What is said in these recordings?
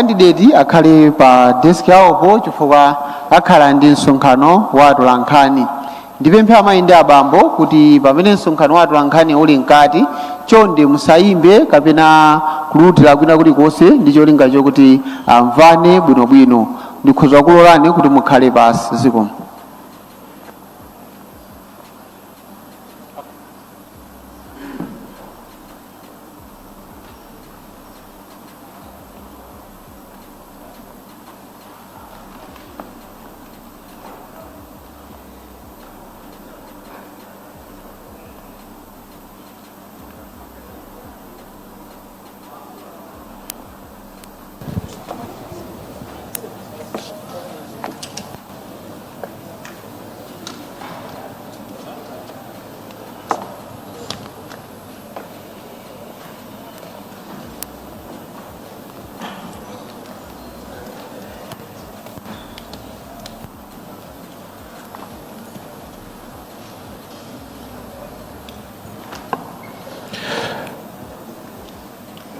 Candidate akhale pa desk yawopo chifukwa akhala ndi msonkhano wa atolankhani. Ndipemphe amayi ndi abambo kuti pamene msonkhano wa atolankhani uli mkati, chonde musayimbe kapena kulutira kwina kulikonse ndi cholinga chokuti amvane bwinobwino. Ndikhoza kulolani kuti mukhale pasi. Zikomo.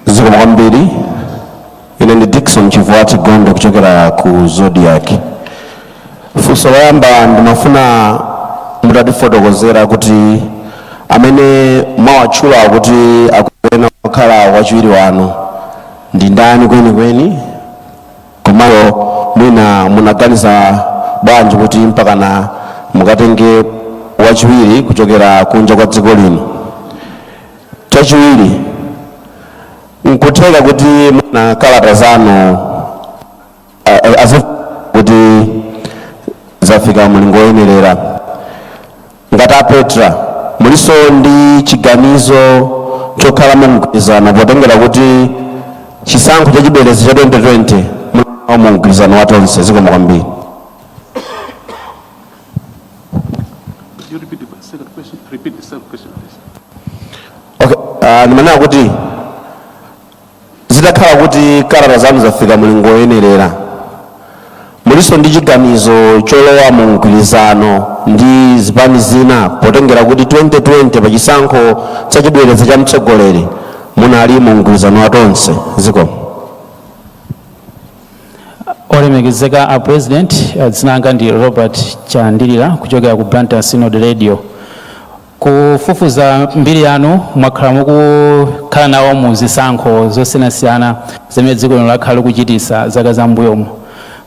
Zikomo kwambiri. Ine ndi Dickson Chivuati Gondo kuchokera ku Zodiak. Funso loyamba, ndimafuna mutatifotokozera kuti amene mwawatchula kuti akuyenera kukhala wachiwiri wanu ndi ndani kwenikweni, komanso mwina munaganiza bwanji kuti mpakana mukatenge wachiwiri kuchokera kunja kwa dziko lino. Chachiwiri, nkutheka kuti mwina kalata zanu kuti zafika mulingo woyenerera. Ngati a Petra muliso ndi chiganizo chokhala mu mgwirizano, potengera kuti chisankho chachibwereza cha 2020 muli mu mgwirizano wa Tonse? Zikomo kwambiri. Could you repeat the second question? Repeat the second question, please. Okay, ndimanena kuti zitakhala kuti kalata zanu zafika mulingo woyenerera, muliso ndi chiganizo cholowa mu mgwirizano ndi zipani zina, potengera kuti 2020 pa chisankho chachibwereza cha mtsogoleri munali mu mgwirizano wa Tonse? Zikomo. Olemekezeka a President, dzina langa ndi Robert Chandilira kuchokera ku Blantyre Synod Radio. Kufufuza mbiri yanu, mwakhala mukukhala nawo mu zisankho zosiyanasiyana zimene dziko lino lakhala likuchitisa zaka zam'mbuyomo.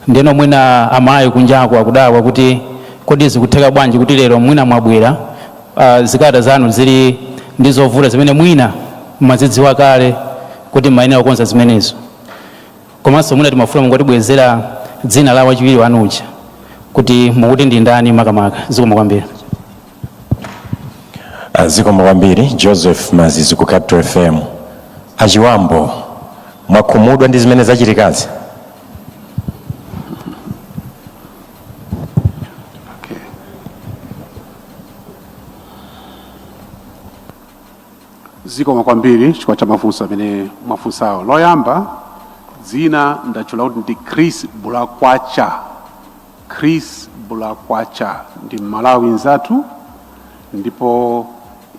Ndeno mwina Amalawi kunjaku akudabwa kuti kodi zikutheka bwanji kuti lero mwina mwabwera zikalata zanu zili ndi zovuta zimene mwina mmazidziwa kale kuti mmayenera kukonza zimenezo? Komanso mwina timafuna mungotibwezera dzina la wachiwiri wanu uja, kuti mukuti ndi ndani makamaka. Zikomo kwambiri. Zikomo kwambiri. Joseph Mazizi ku Capital FM. Achiwambo, mwakhumudwa ndi zimene zachitikazi? Okay. Zikomo kwambiri chifukwa cha mafunso amene mwafunsawo. Loyamba, dzina ndatchula kuti ndi Chris Bulakwacha. Chris Bulakwacha ndi Mmalawi nzathu, ndipo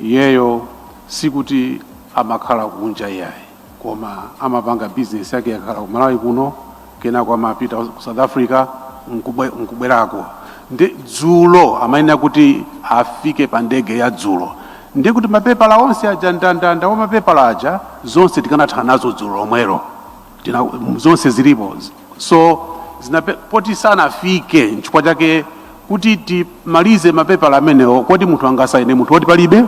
iyeyo sikuti amakhala kunja iyayi, koma amapanga business yake yakhala ku Malawi kuno, kenako amapita ku South Africa nkubwerako. Ndi dzulo amayenera kuti afike pa ndege ya dzulo, ndi kuti mapepala onse aja, ndandanda wa mapepala aja, zonse tikanatha nazo dzulo lomwelo. Zonse zilipo, so poti sanafike, nchifukwa chake kuti timalize mapepala amenewo. Kodi munthu angasaine munthu woti palibe?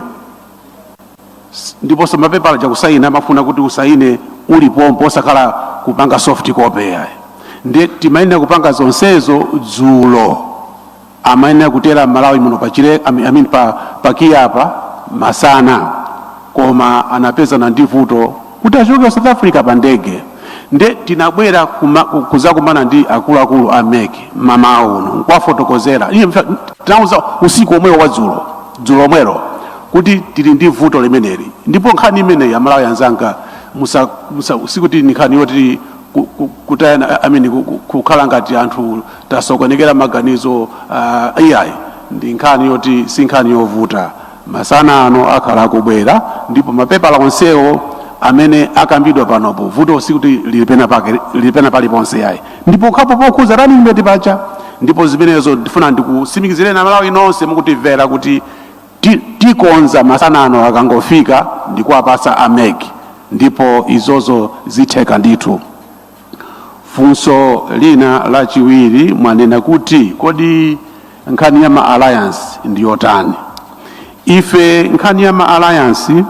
Ndiponso mapepala aja kusaina amafuna kuti usaine ulipompo, osakhala kupanga soft copy yayi. Ndi timayenera kupanga zonsezo dzulo. Amayenera kutera Malawi muno pachire, I mean pa KIA pa masana, koma anapezana ndi vuto kuti achoke South Africa pa ndege. Nde tinabwera kuzakumana ndi akuluakulu a MEC mamawa uno nkuwafotokozera. Iye tinauza usiku omwewo wa dzulo, dzulo omwelo, kuti tili ndi vuto limeneli. Ndipo nkhani imeneyi, Amalawi anzanga, sikuti ni nkhani yoti kutayana, I mean, kukhala ngati anthu tasokonekera maganizo, iyayi. Ndi nkhani yoti si nkhani yovuta. Masana ano akhala akubwera, ndipo mapepala onsewo Amene akambidwa panopo, vuto sikuti lili pena pake, lili pena paliponse yayi, ndipo khapo pokhuza running mate pacha. Ndipo zimenezo ndifuna ndikutsimikizireni Amalawi nonse mukutimvera kuti tikonza masanano akangofika ndikuwapasa a MEC, ndipo izozo zitheka ndithu. Funso lina lachiwiri, mwanena kuti kodi nkhani ya ma alliance ndi yotani? Ife nkhani ya ma alliance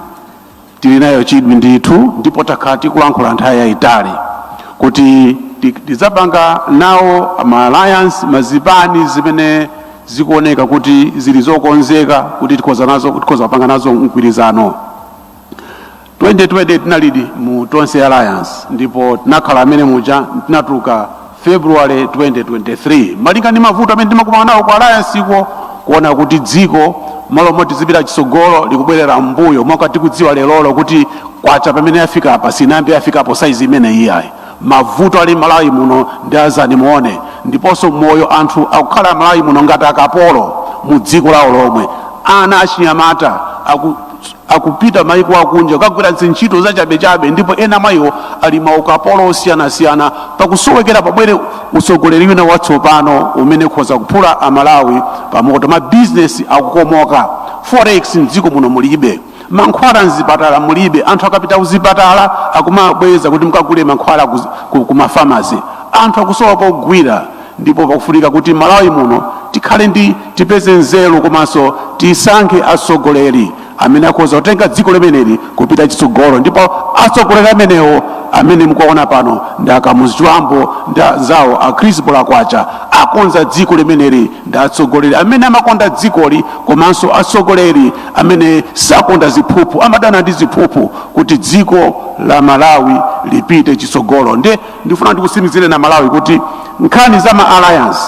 tili nayo chidwi ndithu, ndipo takhala tikulankhula nthawi yayitali kuti tidzapanga nawo ma alliance mazipani zimene zikuoneka kuti zili zokonzeka kuti tikhoza nazo, tikhoza kupanga nazo mgwirizano. 2020 tinalidi mu Tonse Alliance, ndipo tinakhala amene muja, tinatuluka February 2023 malinga ndi mavuto amene timakumana nawo ku alliance iko, kuona kuti dziko malo moti zipita chitsogolo likubwerera mbuyo, monga tikudziwa lerolo kuti kwacha pamene yafika apa sinambe yafikapo saizi imene iyayi. Mavuto ali Malawi muno ndi azani muone, ndiponso moyo anthu akukhala Malawi muno ngati akapolo mu dziko lawo lomwe. Ana achinyamata akupita maiko akunja kukagwira zintchito zachabechabe, ndipo ena mwa iwo ali maukapolo osiyanasiyana pakusowekera pabwere utsogoleri wina watsopano umene ukhoza kuphula Amalawi pamoto. Mabizinesi akukomoka, forex mdziko muno mulibe, mankhwala mzipatala mulibe. Anthu akapita kuzipatala akumabweza kuti mukagule mankhwala ku mafamasi. Anthu akusowa pogwira, ndipo pakufunika kuti Malawi muno tikhale ndi tipeze nzeru komanso tisankhe atsogoleri amene akhoza kutenga dziko limeneli kupita chitsogolo. Ndipo atsogoleri amenewo amene mukuwaona pano ndi a Kamuzu Chibambo ndi anzawo a Chris Bolakwacha, akonza dziko limeneli. Ndi atsogoleri amene amakonda dzikoli komanso atsogoleri amene sakonda ziphuphu, amadana ndi ziphuphu, kuti dziko la Malawi lipite chitsogolo. Nde ndifuna ndikutsimikizire na Malawi kuti nkhani za ma alliance,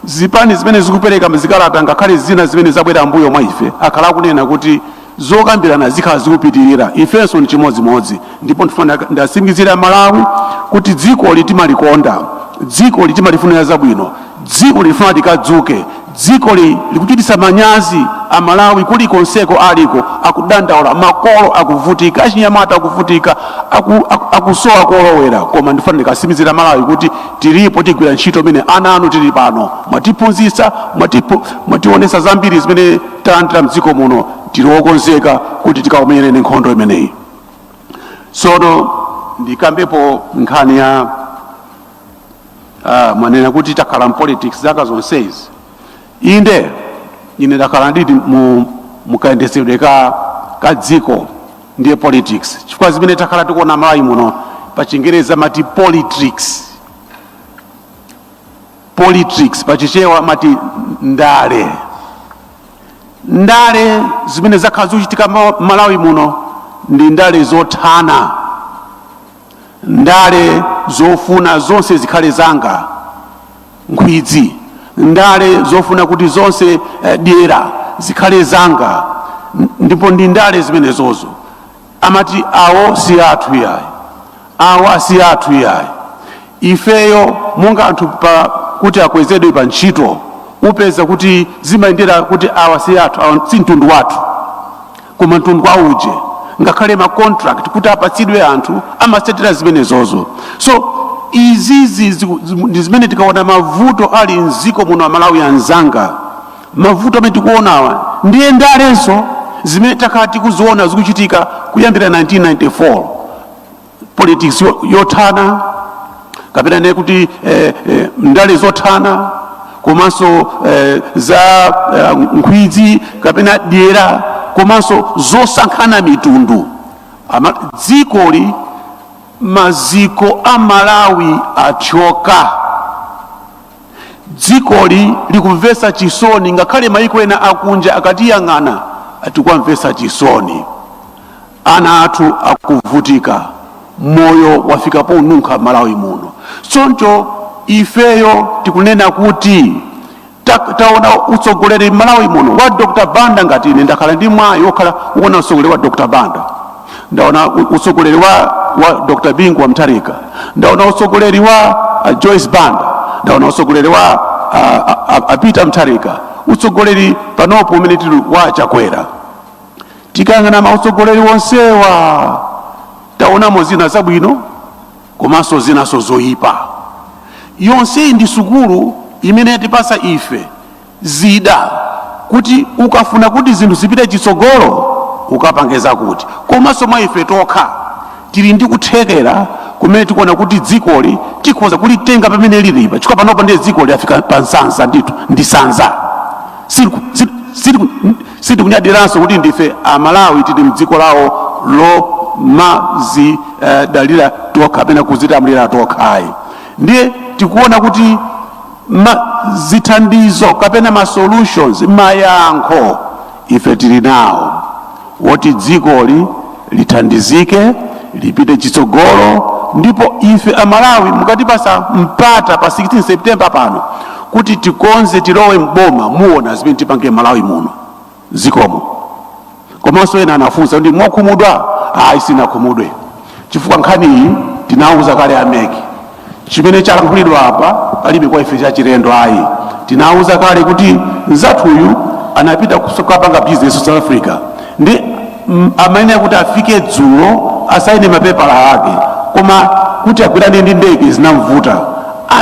zipani zimene zikupereka zikalata, ngakhale zina zimene zabwera mbuyo mwa ife, akhala akunena kuti zokambirana zikhala zikupitirira. Ifenso ni chimodzimodzi, ndipo ndifuna ndatsimikizira Malawi kuti dziko timalikonda, dziko timalifunira zabwino, dziko lifuna likadzuke. Dziko likuchititsa manyazi Amalawi kulikonseko aliko, akudandaula, makolo akuvutika, achinyamata akuvutika, akusowa kolowera. Koma ndifuna ndikatsimikizira Malawi kuti tilipo, tigwira ntchito imene ana anu tili pano. Mwatiphunzitsa, mwationetsa zambiri zimene talandira mdziko muno. Tili wokonzeka kuti tikaumenyereni nkhondo imeneyi. Tsono ndikambepo nkhani ya mwanena kuti takhala m'politics zaka zonsezi. Inde, ine ndakhala nditi mu mukayendetsedwe ka dziko ndiye politics, chifukwa zimene takhala tikuona Malawi muno pa Chingereza mati politics, politics pachichewa mati ndale. Ndale zimene zakhala zikuchitika Malawi muno ndi ndale zothana, ndale zofuna zonse zikhale zanga, nkhwidzi, ndale zofuna kuti zonse dyera zikhale zanga. Ndipo ndi ndale zimenezozo amati awo si athu yayi, awa si athu yayi. Ifeyo monga anthu pa kuti akwezedwe pa ntchito, upeza kuti zimayendera kuti awa si athu, awa si mtundu wathu, koma mtundu wa uje. Ngakhale ma contract kuti apatsidwe anthu amatsatira zimenezozo. So izizi ndi zimene tikaona mavuto ali mdziko muno. Amalawi anzanga, mavuto amene tikuonawa ndiye ndalenso zimene takhala tikuziona zikuchitika kuyambira 1994, politics yothana kapena ndiye kuti ndale zothana komanso za nkhwidzi kapena dyera komanso zosankhana mitundu. Dzikoli, maziko a Malawi athyoka. Dzikoli likumvetsa chisoni, ngakhale maiko ena akunja akatiyang'ana atikwamvetsa chisoni. Ana athu akuvutika, moyo wafika ponunkha Malawi muno. Choncho ifeyo tikunena kuti taona utsogoleri Malawi muno wa Dr Banda. Ngati ine ndakhala ndi mwayi wokhala kuona utsogoleri wa Dr Banda, ndaona utsogoleri wa Dr Bingu wa Mutharika, ndaona utsogoleri wa Joyce Banda, ndaona utsogoleri wa Peter Mutharika, utsogoleri panopo umene tili wa Chakwera. Tikayang'ana mautsogoleri wonsewa, Taonamo zina zabwino komanso zinaso zoyipa. Yonseyi ndi sukulu imene yatipasa ife zida kuti ukafuna kuti zinthu zipite chitsogolo, ukapange zakuti. Komanso mwa ife tokha tili ndi kuthekera kumene tikuona kuti dzikoli tikhoza kulitenga pamene lilipa, chifukwa panopa ndiye dziko liyafika pa nsanza ndithu, ndi sanza. Sitikunyadiranso kuti ndife Amalawi, tili mdziko lawo lomazidalira tokha kapena kuzitamulira tokha, ayi. Ndiye tikuona kuti zithandizo kapena ma solutions, mayankho, ife tili nawo woti dzikoli lithandizike, lipite chitsogolo. Ndipo ife Amalawi, mukatipasa mpata pa 16 September pano kuti tikonze, tilowe mboma, muona zimene tipange Malawi muno. Zikomo. Komanso ena anafunsa kuti mwakhumudwa? Ayi, sinakhumudwe, chifukwa nkhani iyi tinawuza kale a MEC. Chimene chalankhulidwa apa palibe kwa ife chachilendo, ayi. Tinawuza kale kuti mzathuyu anapita kukapanga business South Africa, ndi amayenera kuti afike dzulo asaine mapepala ake, koma kuti agwirane ndi ndege zinamvuta,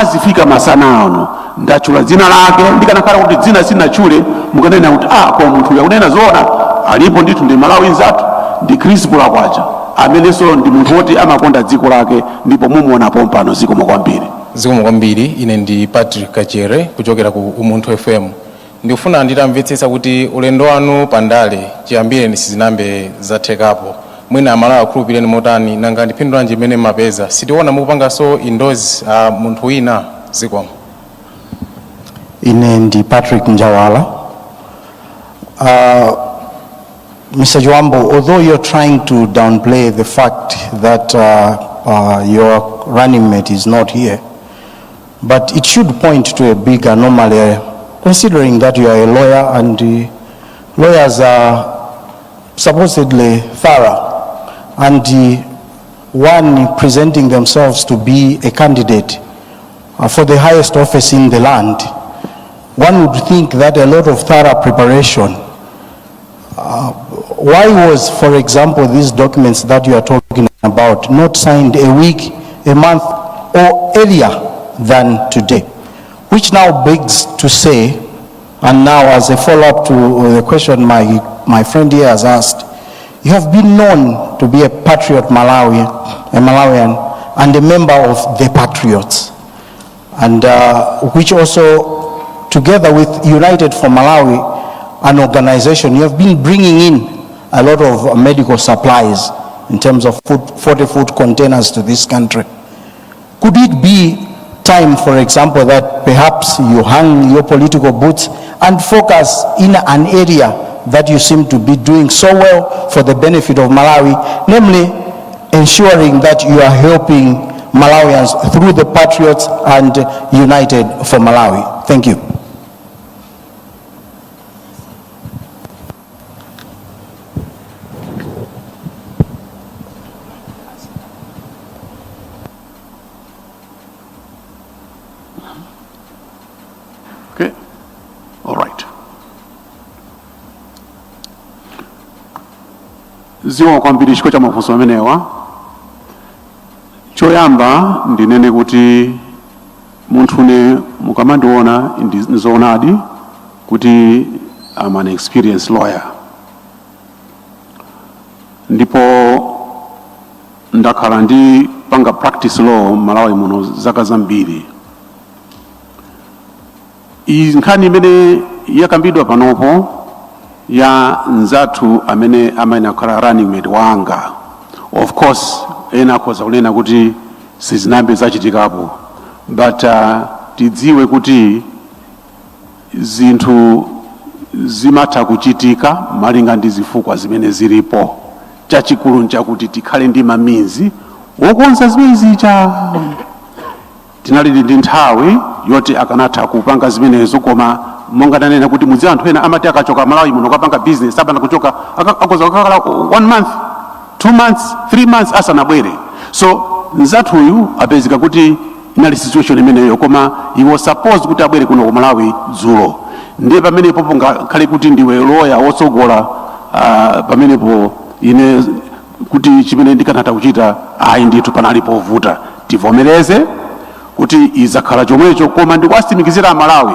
azifika masana ano. Ndatchula dzina lake. Ndikanakhala kuti dzina sinatchule, mukanena kuti, "Ah, koma munthu uyu akunena zoona." Alipo ndithu, ndi Malawi nzathu, ndi Chris Bulakwacha, amenenso ndi munthu woti amakonda dziko lake, ndipo mumuona pompano. Zikomo kwambiri. Zikomo kwambiri. Ine ndi Patrick Kachere kuchokera ku Umunthu FM. Ndikufuna nditamvetsetsa kuti ulendo wanu pandale chiyambire sizinambe zathekapo, mwina Amalawi akhulupireni motani? Nanga ndiphindulanji imene mmapeza? Sitiona mukupanganso endorse munthu wina. Zikomo. Ine ndi Patrick Njawala. Mr. Chibambo, although you're trying to downplay the fact that your running mate is not here, but it should point to a big anomaly, considering that you are a lawyer and lawyers are supposedly thorough, and one presenting themselves to be a candidate for the highest office in the land, one would think that a lot of thorough preparation. Why was, for example, these documents that you are talking about not signed a week, a month, or earlier than today? Which now begs to say, and now as a follow-up to the question my friend here has asked, you have been known to be a patriot Malawian, a Malawian, and a member of the Patriots, and which also, together with United for Malawi, an organization, you have been bringing in a lot of medical supplies in terms of 40-foot containers to this country. Could it be time, for example, that perhaps you hang your political boots and focus in an area that you seem to be doing so well for the benefit of Malawi, namely ensuring that you are helping Malawians through the Patriots and United for Malawi? Thank you. Okay. All right. Zikomo kwambiri chifukwa cha mafunso amenewa. Choyamba ndinene kuti munthune mukamandiona, nzoonadi kuti I'm an experienced lawyer, ndipo ndakhala ndi panga practice law Malawi muno zaka zambiri. Iyi nkhani imene yakambidwa panopo ya nzathu amene amayenera kukhala running mate wanga, of course ena akhoza kunena kuti sizinambe zachitikapo, but tidziwe kuti zinthu zimatha kuchitika malinga ndi zifukwa zimene zilipo. Chachikulu nchakuti tikhale ndi ma means wokonza zimene zija. Tinali ndi nthawi yoti akanatha kupanga zimenezo, koma monga tanena kuti mudzi anthu ena amati akachoka Malawi muno kapanga business, apana kuchoka, akhoza kukhala one month, 2 months, 3 months asanabwere. So nzathuyu apezeka kuti inali situation imeneyo, koma he was supposed kuti abwere kuno ku Malawi dzulo. Ndiye pamenepo ngakhale kuti ndiwe lawyer wotsogola, pamenepo ine Kuti chimene ndikanatha kuchita, ayi ndithu, panali povuta. Tivomereze kuti izakhala chomwecho, koma ndikuwatsimikizira Amalawi,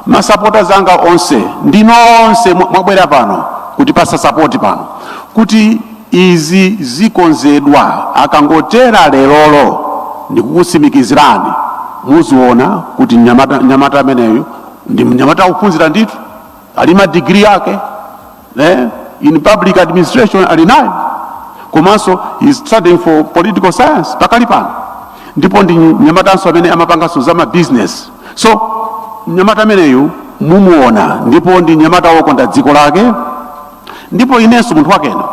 masapota zanga onse, ndino onse mwabwera pano kuti pasa support pano, kuti izi zikonzedwa. Akangotera lerolo, ndikukutsimikizirani, muziona kuti mnyamata ameneyu ndi mnyamata akuphunzira ndithu, ali ma degree yake in public administration ali nayo, komanso is studying for political science pakali pano, ndipo ndi mnyamatanso amene amapanganso za ma business. So mnyamata ameneyu mumuona, ndipo ndi mnyamata wokonda dziko lake. Ndipo inenso munthu wakena,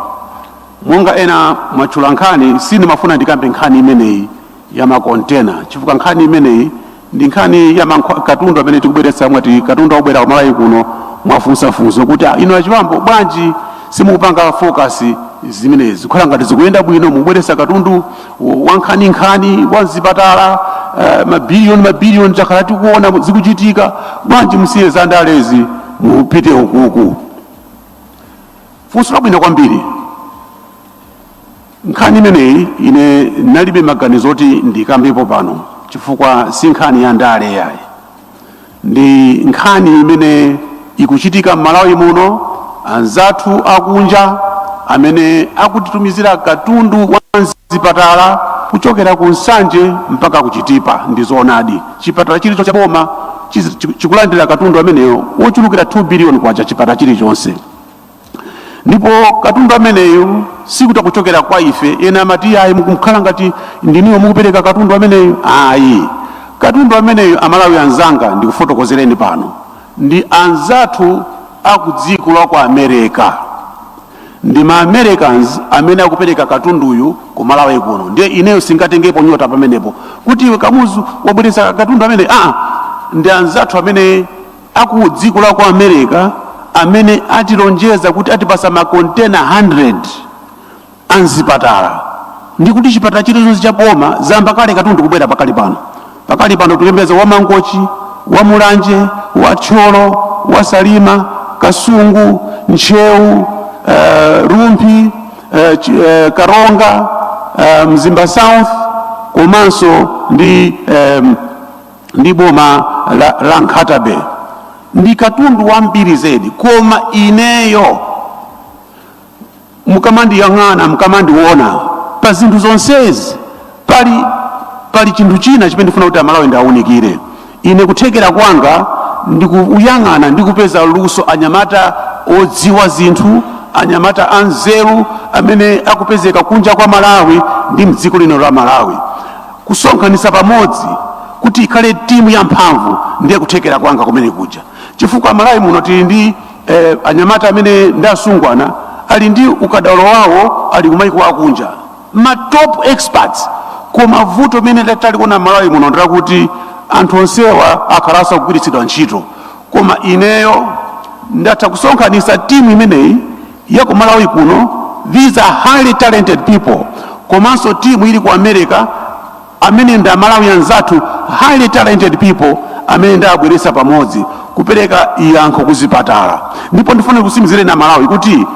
monga ena mwatchula nkhani, sindimafuna ndikambe nkhani imeneyi ya makontena, chifukwa nkhani imeneyi ndi nkhani ya katundu amene tikubweretsa. Mwati katundu akubwera kumalawi kuno, mwafunsafunso kuti, "Ah, inu aChibambo, bwanji simukupanga focus zimenezi? Kukhala ngati zikuyenda bwino, mubweretsa katundu wankhaninkhani wa mzipatala, mabiliyoni mabiliyoni, takhala tikuona zikuchitika. Bwanji musiye za ndalezi, mupite ukuku?" Funso labwino kwambiri. Nkhani imeneyi ine nalibe maganizo oti ndikambepo pano, chifukwa si nkhani ya ndale yayi. Ndi nkhani imene ikuchitika m'Malawi muno, anzathu akunja amene akutitumizira katundu wa mzipatala kuchokera ku Nsanje mpaka ku Chitipa. Ndi zoonadi, chipatala chilichonse cha boma chikulandira katundu ameneyo wochulukira 2 billion kwacha, chipatala chilichonse. Ndipo katundu ameneyu sikuti kuchokera kwa ife. Ena amati, "Ayi, mukukhala ngati ndiniyo mukupereka katundu ameneyu." Ayi, katundu ameneyu, Amalawi anzanga, ndikufotokozereni pano, ndi anzathu aku dziko la ku America, ndi ma Americans amene akupereka katunduyu ku Malawi kuno. Ndiye ineyo singatengepo nyota pamenepo kuti iwe Kamuzu wabweretsa katundu amene. Aa, ndi anzathu amene aku dziko la ku America amene atilonjeza kuti atipasa makontena 100 anzipatala, ndi kuti chipatala chilichonse cha boma zamba kale katundu kubwera pakali pano. Pakali pano tulembeza wa Mangochi, wa Mulanje, wa Thyolo, wa Salima, Kasungu, Ntcheu, Rumphi, Karonga, Mzimba South, komanso ndi boma la Nkhata Bay. Ndi katundu wambiri zedi, koma ineyo mukamandiyang'ana, mukamandiona pa zinthu zonsezi, pali chinthu china chimene ndifuna kuti Amalawi ndiawunikire. Ine kuthekera kwanga ndikuyang'ana ndikupeza luso, anyamata odziwa zinthu, anyamata anzeru amene akupezeka kunja kwa Malawi ndi mdziko lino la Malawi, kusonkhanitsa pamodzi kuti ikhale timu yamphamvu. Ndiye kuthekera kwanga kumene kuja, chifukwa Malawi muno tili ndi anyamata amene ndi asungwana ali ndi ukadaulo wawo, ali kumaiko akunja, ma top experts. Koma vuto limene talikuona Malawi muno ndilakuti anthu onsewa akhalanso akugwiritsidwa ntchito. Koma ineyo ndatha kusonkhanitsa timu imeneyi ya ku Malawi kuno. These are highly talented people. Komanso timu ili ku America amene ndi Amalawi anzathu, highly talented people, amene ndabweretsa pamodzi kupereka yankho kuzipatala. Ndipo ndifuna kutsimikizireni Amalawi kuti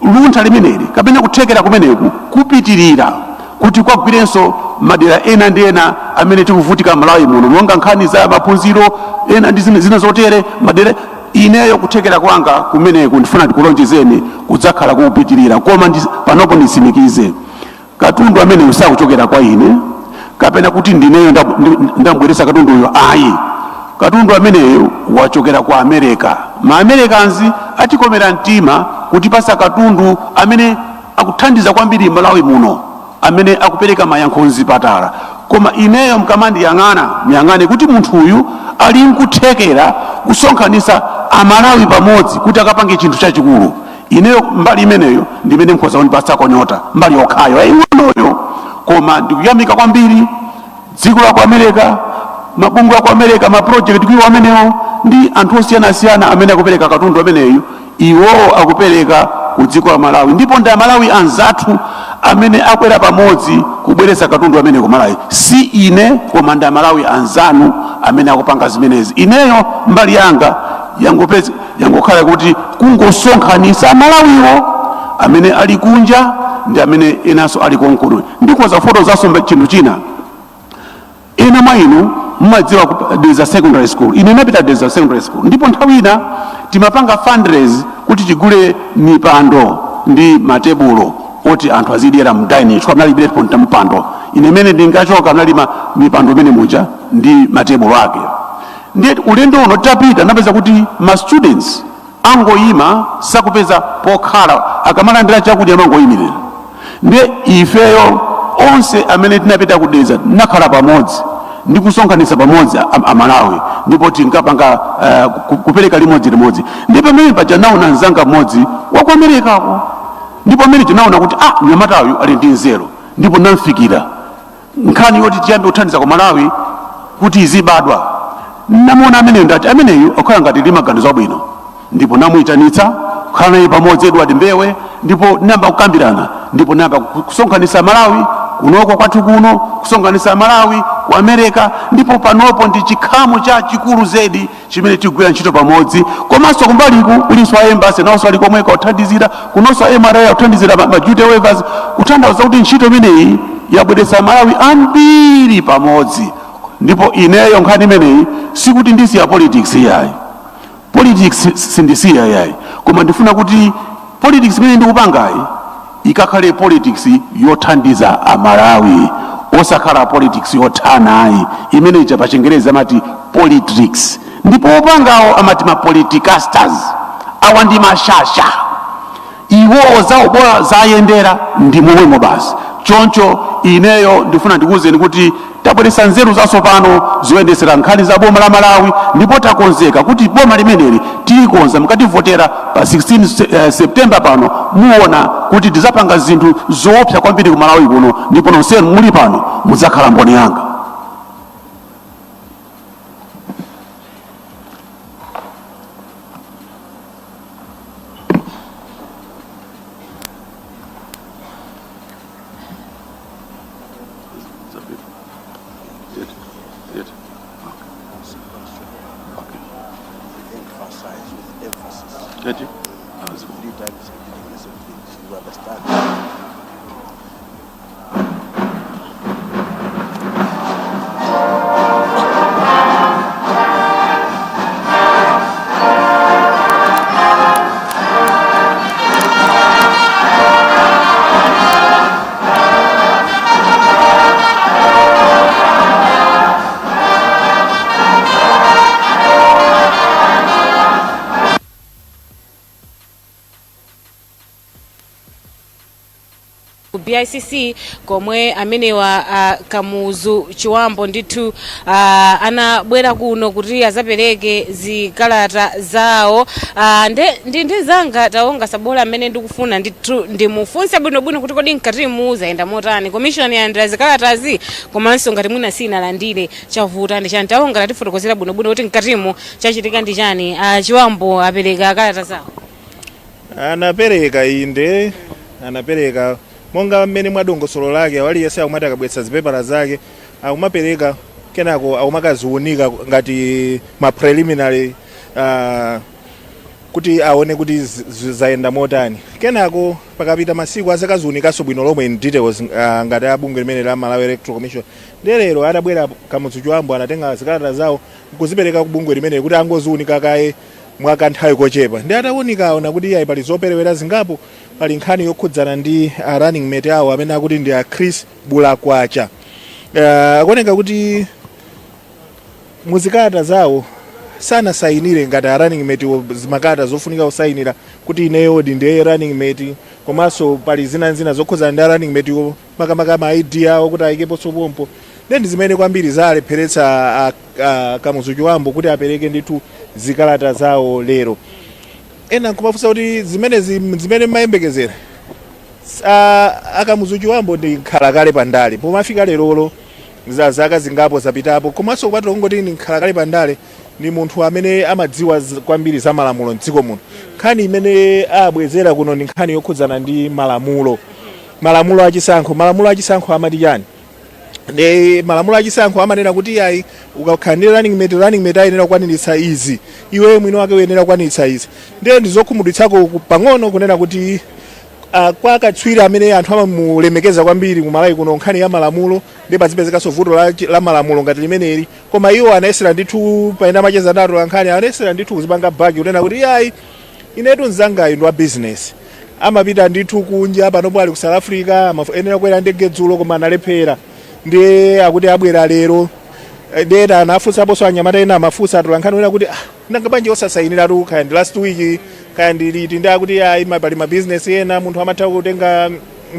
luntha limeneli kapena kuthekera kumeneku kupitirira kuti kwagwirenso madera ena ndi ena amene tikuvutika Malawi muno, monga nkhani za maphunziro ena ndi zina zotere madera. Ineyo kuthekera kwanga kumeneku, ndifuna ndikulonjezeni, kudzakhala kukupitirira. Koma panopo nditsimikize, katundu amene sakuchokera kwa ine kapena kuti ndineyo ndambweretsa katunduyo, ayi. Katundu ameneyo wachokera ku America. Ma Americans atikomera mtima kutipasa katundu amene akuthandiza kwambiri Malawi muno, amene akupereka mayankho mzipatala. Koma ineyo mkamandiyang'ana, muyang'ane kuti munthu uyu ali nkuthekera kusonkhanitsa Amalawi pamodzi kuti akapange chinthu chachikulu. Ineyo mbali imeneyo ndimene nkhoza kundipasako nyota, mbali yokhayo yaying'onoyo. Koma ndikuyamika kwambiri dziko la ku America, mabungwe aku America, ma project kuiwo amenewo ndi anthu osiyanasiyana amene akupereka katundu ameneyu. Iwowo akupereka ku dziko la Malawi, ndipo ndi Amalawi anzathu amene akwera pamodzi kubweretsa katundu amene ku Malawi. Si ine, koma ndi Amalawi anzanu amene akupanga zimenezi. Ineyo mbali yanga yangokhala kuti kungosonkhanitsa Amalawiwo amene ali kunja. Ndi amene enanso ali konkuno. Ndikhoza kufotokozanso chinthu china. Ena mwa inu mumadziwa ku Dedza Secondary School. Ine ndinapita Dedza Secondary School, ndipo nthawi ina timapanga fundraise kuti tigule mipando ndi matebulo oti anthu azidyera mu dining, chifukwa mnalibe ponta mpando. Ine imene ndingachoka mnali mipando imene muja ndi matebulo ake. Ndiye ulendo uno titapita, napeza kuti ma students angoyima, sakupeza pokhala. Akamalandira chakudya amangoyimirira. Ndiye ifeyo onse amene tinapita ku Dedza tinakhala pamodzi ndi kusonkhanitsa pamodzi Amalawi, ndipo tinkapanga kupereka limodzi limodzi. Ndi pamene paja naona mzanga mmodzi wa ku Amerikako, ndipo amene tinaona kuti ah, mnyamatayu ali ndi nzeru, ndipo namfikira nkhani yoti tiyambe kuthandiza ku Malawi kuti izibadwa. Namuona ameneyo, ndati ameneyu akhala ngati ndi maganizo abwino, ndipo namuyitanitsa kukhala naye pamodzi Edward Mbewe, ndipo nayamba kukambirana, ndipo nayamba kusonkhanitsa Malawi kunoko kwathu kuno, kusonkhanitsa Malawi ku America. Ndipo panopo ndi chikhamu cha chikulu zedi chimene tigwira ntchito pamodzi. Komanso kumbaliku kulinso a embassy, nawonso ali komweko akuthandizira. Kunonso a MRA akuthandizira ma duty waivers, kutanthauza kuti ntchito imeneyi yabweretsa Malawi ambiri pamodzi. Ndipo ineyo nkhani imeneyi sikuti ndisiya politics iyayi, politics sindisiya iyayi, koma ndifuna kuti politics imene ndikupangayi ikakhale politics yothandiza Amalawi, osakhala politics yothanayi imene ija pa Chingerezi amati politricks, ndipo opangawo amati ma politicasters. Awa ndi mashasha, iwowo zawo bola zayendera ndi momwemo basi. Choncho ineyo ndifuna ndikuwuzeni kuti tabweretsa nzeru zatsopano zoyendetsera nkhani za boma la Malawi, ndipo takonzeka kuti boma limeneli tilikonza. Mukativotera pa 16 September pano, muona kuti tizapanga zinthu zoopsa kwambiri ku Malawi kuno, ndipo nonsenu muli pano mudzakhala mboni yanga. Ku BICC komwe amenewa Kamuzu Chiwambo ndithu anabwera kuno kuti azapereke zikalata zawo. Nde ndi zanga Taonga Sabola amene ndikufuna ndithu ndimufunse bwinobwino kuti kodi mkatimu zayenda motani, commission yalandira zikalatazi, komanso ngati mwina sinalandire, chavuta ndi chani? Taonga, tatifotokozera bwinobwino kuti mkatimu chachitika ndi chani. Chiwambo apereka kalata zawo? Anapereka, inde, anapereka monga mmene mwadongosolo lake. Aliyense akumati akabweretsa zipepala zake akumapereka, kenako akumakaziunika ngati ma preliminary kuti aone kuti zayenda motani. Kenako pakapita masiku azakaziunikanso bwino lomwe in details ngati abungwe limene la Malawi Electoral Commission. Ndiye lero atabwera Kamuzu Chiwambo, anatenga zikalata zawo nkuzipereka ku bungwe limene kuti angoziunika kaye mwakanthawi kochepa. Ndi atawunika aona kuti iyayi, pali zoperewera zingapo. Pali nkhani yokhudzana ndi a running mate awo amene akuti ndi a Chris Bulakwacha. Akuoneka kuti muzikalata zawo sanasayinire ngati a running mate wo, zimakalata zofunika kusayinira kuti ineyo ndiye running mate. Komanso pali zina zina zokhudzana ndi a running mate wo, makamaka ma ID awo kuti ayikeponso pompo. Ndiye ndi zimene kwambiri zalepheretsa Kamuzu Chiwambo kuti apereke ndithu zikalata zawo lero. Ena nkumafunsa kuti zimenezi zimene mmayembekezera? Akamuzu Chiwambo ndi nkhalakale pandale pomafika lerolo, za zaka zingapo zapitapo. Komanso kupatula kungoti ndi nkhalakale pandale, ndi munthu amene amadziwa kwambiri za malamulo mdziko muno. Nkhani imene abwezera kuno ndi nkhani yokhudzana ndi malamulo, malamulo achisankho. Malamulo achisankho amati chani? Ndi malamulo achisankho amanena kuti ayi, ukakhala ndi running mate, running mate ayenera kukwaniritsa izi, iwe mwini wake uyenera kukwaniritsa izi. Ndiye ndi zokhumudwitsako pang'ono kunena kuti Kwa katswiri amene anthu amamulemekeza kwambiri kumalawi kuno, nkhani ya malamulo, ndi pazipezekanso vuto la malamulo ngati limeneli. Koma iwo anayesera ndithu, paina macheza nato ankhani, anayesera ndithu kuzipanga back, kunena kuti iyayi, inetu mzangayu ndi wa business, amapita ndithu kunja, panopo ali ku South Africa, amayenera kukwera ndege dzulo koma analephera, ndi akuti abwera lero. Dera anafunsaponso anyamata ena, amafunsa atolankhani wena kuti, "Ah, nanga bwanji osasayiniratu, kaya ndi last week, kaya ndi liti?" Ndi akuti ayi, pali mabizinesi ena munthu amatha kutenga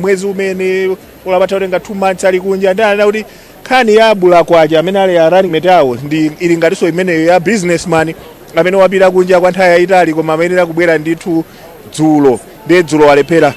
mwezi umene ula amatha kutenga 2 months ali kunja. Ndi anena kuti nkhani ya Bulakwacha amene ali a running mate awo ndi ili ngatinso imeneyo ya businessman amene wapita kunja kwa nthawi yayitali, koma amayenera kubwera ndithu dzulo, ndiye dzulo walephera.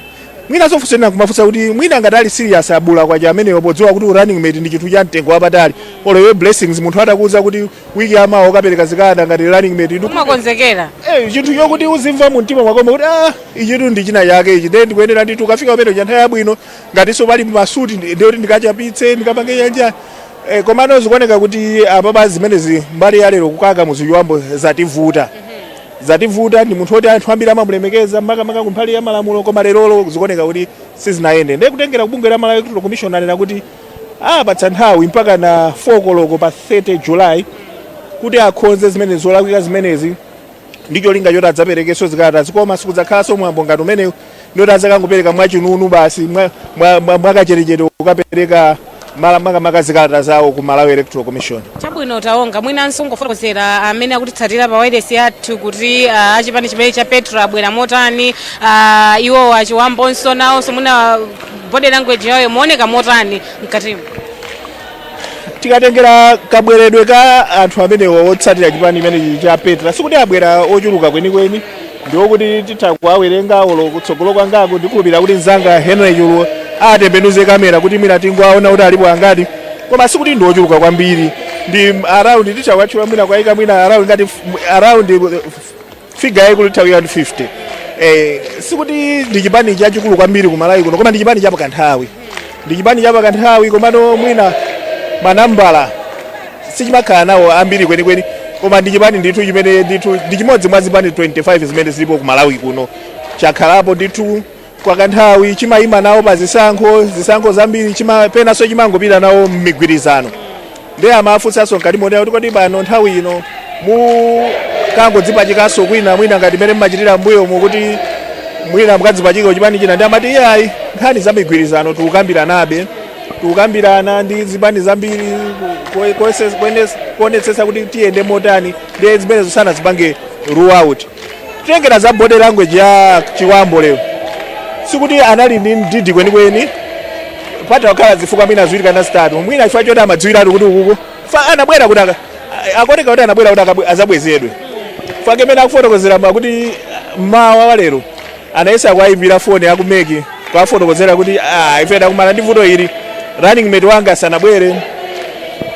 Mwina zofunsa kumafunsa kuti mwina ngati ali serious a Bulakwacha ameneyo, podziwa kuti running mate ndi chinthu cha mtengo wapatali, olo iwe Blessings, munthu atakuwuza kuti wiki yamawa ukapereka zikalata ngati running mate, Umakonzekera. Chinthu chokuti uzimva mu mtima mwako kuti, ah, ichitu ndi china chake ichi, ndiye ndikuyenera ndithu ukafika pamene cha nthawi yabwino, ngatinso pali masuti, ndiye kuti ndikachapitse, ndikapange chanja. Komano zikuoneka kuti apapa zimenezi mbali ya lero kukaka muzichiwambo zativuta, zativuta. Ndi munthu woti anthu ambiri amamulemekeza, makamaka kumbali ya malamulo, koma lerolo zikuoneka kuti sizinayende. Ndiye kutengera kubungwe la Malawi Electoral Commission, anena kuti apatsa nthawi mpaka na 4 koloko pa 30 July kuti akhonze zimene zolakwika zimenezi, ndi cholinga choti adzaperekenso zikalatazi. Koma sikudzakhalanso mwambo ngati umenewu, ndoti adzakangopereka mwachinunu basi, mwakacherechere kukapereka makamaka zikalata zawo ku Malawi Electoral Commission. Chabwino, Taonga, mwinanso ngofotokozera amene akutitsatira pa wireless yathu kuti achipani chimene cha Petra abwera motani, iwo achiwambonso nawonso, mwina body language yawo imaoneka motani mkatimo? Tikatengera kabweredwe ka anthu amenewo otsatira chipani imenechi cha Petra, sikuti abwera ochuluka kwenikweni, ndiwokuti titha kuwawerenga olo kutsogolo kwangaku. Ndikhulupirira kuti mzanga Henry Chulu atembenuze kamera kuti mwina tingoaona kuti alipo angati, koma sikuti ndi ochuluka kwambiri. Ndi around, titha kuwatchula mwina kwayika mwina around ngati around figure yaikulu itha kuyika ndi 50. Sikuti ndi chipani chachikulu kwambiri kumalawi kuno, koma ndi chipani chapakanthawi, ndi chipani chapakanthawi, komano mwina manambala sichimakhala nawo ambiri kwenikweni, koma ndi chipani ndithu chimene ndithu ndi chimodzi mwa zipani 25 zimene zilipo ku Malawi kuno. Chakhalapo ndithu kwa kanthawi, chimayima nawo pa zisankho, zisankho zambiri, penanso chimangopita nawo m'migwirizano. Ndiye amafunsanso mkati monena kuti kodi pano nthawi ino mukangodzipachikanso kwina, mwina ngati mmene mmachitira mbuyomu, kuti mwina mukadzipachika chipani china? Ndi amati iyayi, nkhani za migwirizano tikukambiranabe, tikukambirana ndi zipani zambiri kuonetsetsa kuti tiyende motani. Ndiye zimenezo sanazipange rule out. Titengera za body language ya Chiwambo lero, sikuti anali ndi ndidi kwenikweni, pata kukhala zifukwa mwina ziwiri kana zitatu. Mwina chifukwa choti amadziwiratu kuti ukuku fa anabwera kuti akuoneka kuti anabwera kuti azabwezedwe fake. Mene akufotokozera kuti mmawa wa lero anayesa kuwayimbira foni aku MEC kuwafotokozera kuti, "Ah, ife takumana ndi vuto ili, running mate wanga sanabwere."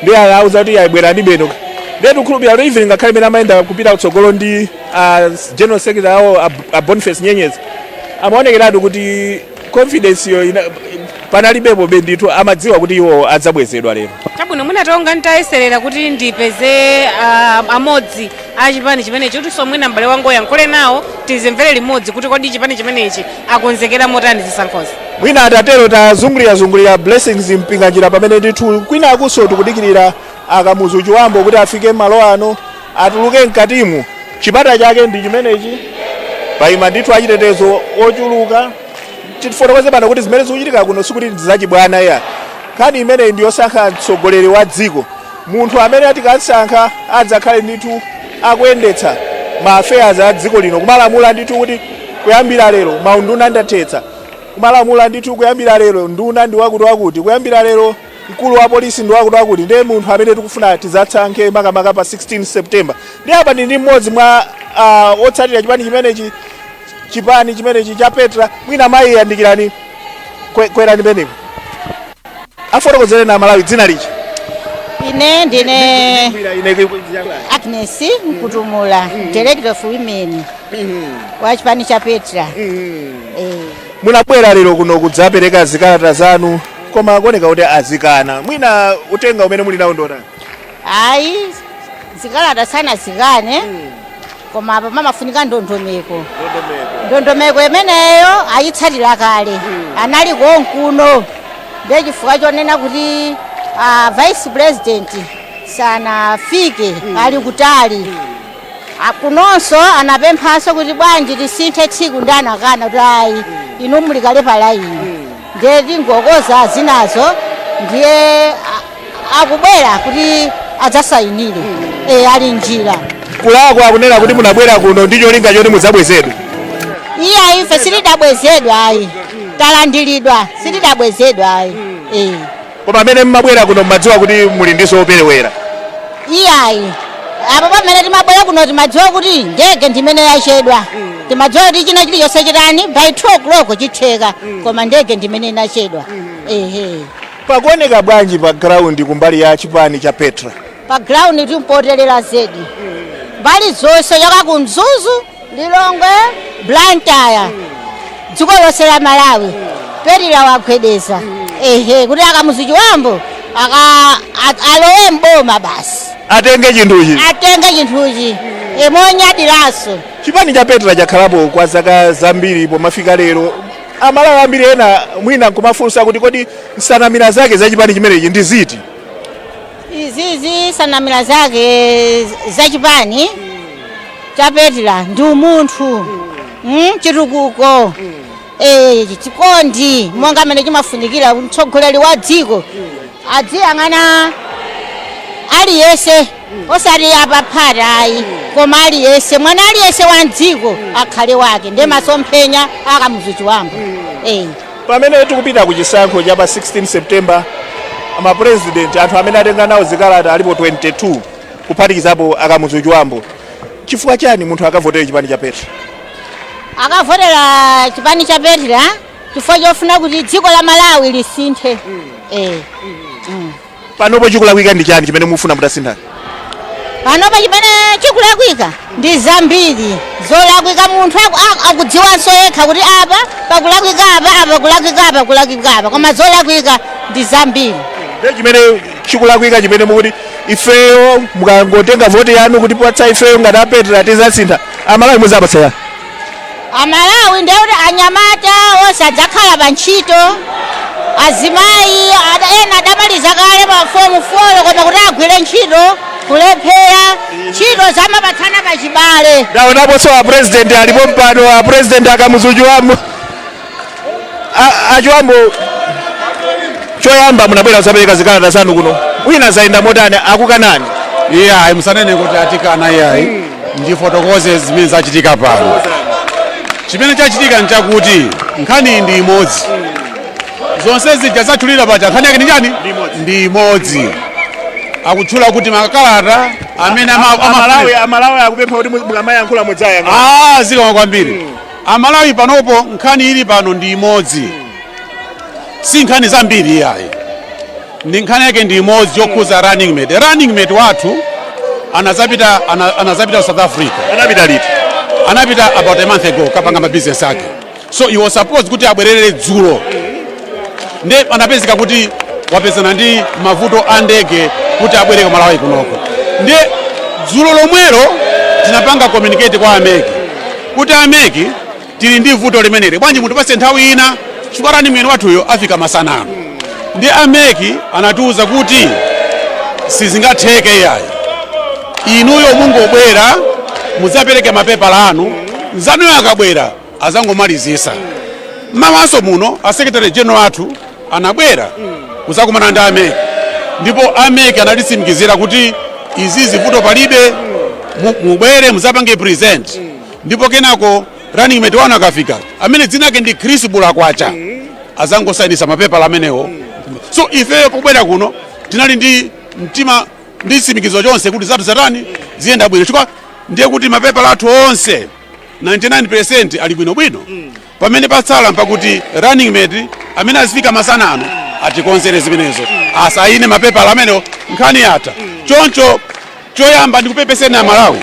Ndi anauza kuti ayibwera ndi beno. Ndiye tikukhulupirira kuti even ngakhale imene amayenda kupita kutsogolo ndi general secretary awo a Boniface Nyenyezi, amaonekeratu kuti confidence yo panalibepo be ndithu, amadziwa kuti iwo adzabwezedwa lero. Chabwino, mwina Tonga ntayeserera kuti ndipeze amodzi a chipani chimenechi kuti so mwina m'bale wangu yankhule nawo, tizimvere limodzi kuti kodi chipani chimenechi akonzekera motani zisankhozi. Mwina atatero tazungulira-zungulira, Blessings Mpinganjira, pamene ndithu kwina akunso tikudikirira akamuzu Chiwambo kuti afike malo ano, atuluke mkatimu. Chipata chake ndi chimenechi, payima ndithu achitetezo ochuluka. Tifotokoze pano kuti zimene zikuchitika kuno sikuti ndi zachibwana ya. Nkhani imeneyi ndi yosankha mtsogoleri wa dziko, munthu amene atikasankha adzakhale ndithu akuyendetsa ma affairs a dziko lino, kumalamula ndithu kuti kuyambira lero maunduna ndathetsa, kumalamula ndithu kuyambira lero nduna ndi wakuti wakuti, kuyambira lero mkulu wa polisi ndi wakuti wakuti. Ndiye munthu amene tikufuna tidzasankhe makamaka pa 16 September. Ndi apa ndi mmodzi mwa otsatira chipani chimenechi, chipani chimenechi cha Petra. Mwina mayi, yandikirani, kwerani penepo, afotokozere na Malawi dzina lichi. Ine ndine Agnes Mkutumula, Director of Women wa chipani cha Petra. Munabwera lero kuno kudzapereka zikalata zanu, koma akuoneka kuti azikana. Mwina utenga umene muli nawo ndotani? Ayi, zikalata sanazikane. Koma apa pamafunika ndondomeko. Ndondomeko imeneyo ayitsatira kale, anali konkuno. Ndiye chifukwa chonena kuti vice president sanafike, ali kutali. Kunonso anapemphanso kuti bwanji tisinthe tsiku, ndi anakana kuti ayi, inu muli kale pa line. Ndiye tingokoza zinazo, ndiye akubwera kuti adzasayinire. Ali njira. Kulakwa akunena kuti munabwera kuno ndi cholinga choti mudzabwezedwe. Iya, ife sitidabwezedwa ayi, talandiridwa, sitidabwezedwa ayi. Koma amene mmabwera kuno mmadziwa kuti muli ndiso operewera? Iyayi, apo pamene timabwera kuno timadziwa kuti ndege ndimene yachedwa. Timadziwa kuti china chilichonse chitani by 2 o'clock chitheka, koma ndege ndimene inachedwa, ehe. Pakuoneka bwanji pa ground kumbali ya chipani cha Petra? Pa ground timpotelera zedi, mbali zonse, yoka ku Mzuzu, Lilongwe, Blantyre, dziko lonse la Malawi, Petra wagwedeza, ehe, kuti aKamuzu Chibambo aka alowe mboma basi. Atenge chinthuchi. Atenge chinthuchi emonyadiranso. Chipani cha Petra chakhalapo kwa zaka zambiri. Pomafika lero, Amalawi ambiri ena mwina nkumafunsa kuti kodi nsanamira zake za chipani chimenechi ndi ziti? Izizi sanamira zake za chipani cha Petra ndi umunthu, chitukuko, chikondi, monga amene chimafunikira mtsogoleri wa dziko adziyang'ana aliyense, osati apaphata ayi, koma aliyense, mwana aliyense wa mdziko akhale wake. Ndiye masomphenya aKamuzu Chibambo. Pamene tikupita ku chisankho cha pa 16 September, amapresident, anthu amene atenga nawo zikalata alipo 22, kuphatikizapo aKamuzu Chibambo. Chifukwa chani munthu akavotere chipani cha Petra? Akavotera chipani cha Petra chifukwa chofuna kuti dziko la Malawi lisinthe. Panopo chikulakwika ndi chani chimene mufuna mutasinthani? Panopa chimene chikulakwika ndi zambiri zolakwika. Munthu akudziwanso yekha kuti apa pakulakwika, apa apa kulakwika, apa kulakwika, apa, koma zolakwika ndi zambiri. Ndiye chimene chikulakwika, chimene mukuti ifeyo mukangotenga voti yanu kuti patsa ifeyo ngati aPetra tizasintha, Amalawi muzapatsa yani? Amalawi ndiye kuti anyamata onse adzakhala pa ntchito, azimayi ena adamaliza kale ma form 4, koma kuti agwire ntchito kulephera, ntchito zamapatsana pachibale. Ndaonaponso a president alipo mpano, a president aKamuzu Chibambo. AChibambo, choyamba munabwera kuzapereka zikalata zanu kuno, wina zayenda motani? Akukanani? Iyayi, musanene kuti atikana, iyayi. Ndifotokoze zimene zachitika pano. Chimene chachitika nchakuti nkhani ndi imodzi. Zonse zija zatchulira paja, nkhani yake ndi chani? Ndi imodzi. Akutchula kuti makalata amene Amalawi akupempha kuti mukamayankhula mudzayang'ana. Ah, zikoma kwambiri. Amalawi, panopo nkhani ili pano ndi imodzi, si nkhani zambiri iyayi. Ndi nkhani yake ndi imodzi yokhuza running mate. Running mate wathu anazapita South Africa. Anapita liti? Anapita about a month ago, kapanga ma business ake. So he was supposed kuti abwerere dzulo, ndi anapezeka kuti wapezana ndi mavuto a ndege kuti abwere ku Malawi kunoko. Ndi dzulo lomwelo tinapanga communicate kwa a MEC kuti a MEC, tili ndi vuto limeneli, bwanji mutipatse nthawi ina chifukwa running mate wathuyo afika masanano. Ndi a MEC anatiuza kuti sizingatheke iyayi, inuyo mungobwera mudzapereke mapepala anu, nzanuyo akabwera azangomalizisa. Mawaso muno a secretary general athu anabwera kuzakumana ndi a MEC, ndipo a MEC anatitsimikizira kuti izizi vuto palibe, mubwere muzapange present, ndipo kenako running mate wanu akafika, amene dzina ake ndi Chris Bulakwacha, azangosayinisa mapepala amenewo. So ifeyo pobwera kuno tinali ndi mtima ndi chitsimikizo chonse kuti zathu zatani, ziyenda bwino, chifukwa ndiye kuti mapepala athu onse 99% ali bwinobwino. Pamene patsala mpakuti running mate amene azifika masana ano atikonzere zimenezo, asayine mapepala amenewo, nkhani yatha. Choncho choyamba ndikupepeseni Amalawi,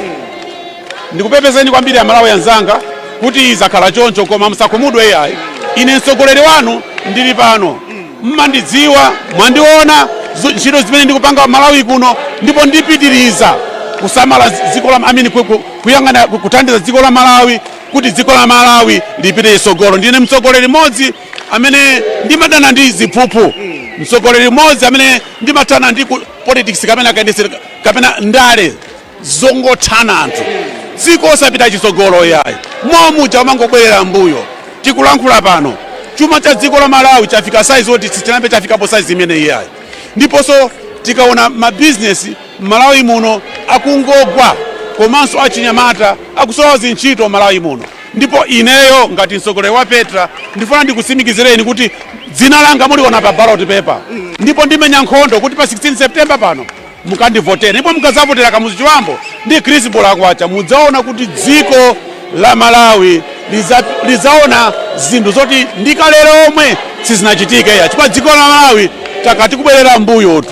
ndikupepeseni kwambiri Amalawi anzanga kuti izakhala choncho, koma musakhumudwe iyayi. Ine mtsogoleri wanu ndili pano, mmandidziwa, mwandiona ntchito zimene ndikupanga Malawi kuno, ndipo ndipitiriza. Kusamala dziko la, I mean, kuyang'ana, kuthandiza dziko la Malawi kuti dziko la Malawi lipite chitsogolo. Ndine mtsogoleri mmodzi amene ndimadana ndi ziphuphu, mtsogoleri mmodzi amene ndimathana ndi politics kapena kayendetsero kapena ndale zongothana anthu, dziko osapita chitsogolo yayi, momuja umangobwerera mbuyo. Tikulankhula pano, chuma cha dziko la Malawi chafika size oti sichinambe chafikapo size imene iyayi. Ndiponso tikaona mabizinesi m'Malawi muno akungogwa, komanso achinyamata akusowa zintchito Malawi muno. Ndipo ineyo ngati mtsogoleri wa Petra ndifuna ndikutsimikizireni kuti dzina langa muliona pa ballot paper, ndipo ndimenya nkhondo kuti pa 16 September pano mukandivotere. Ndipo mukadzavotera Kamuzu Chiwambo ndi Chris Bulakwacha, mudzaona kuti dziko la Malawi lidzaona zinthu zoti ndikalero omwe sizinachitike ya, chifukwa dziko la Malawi takati kubwerera mbuyotu,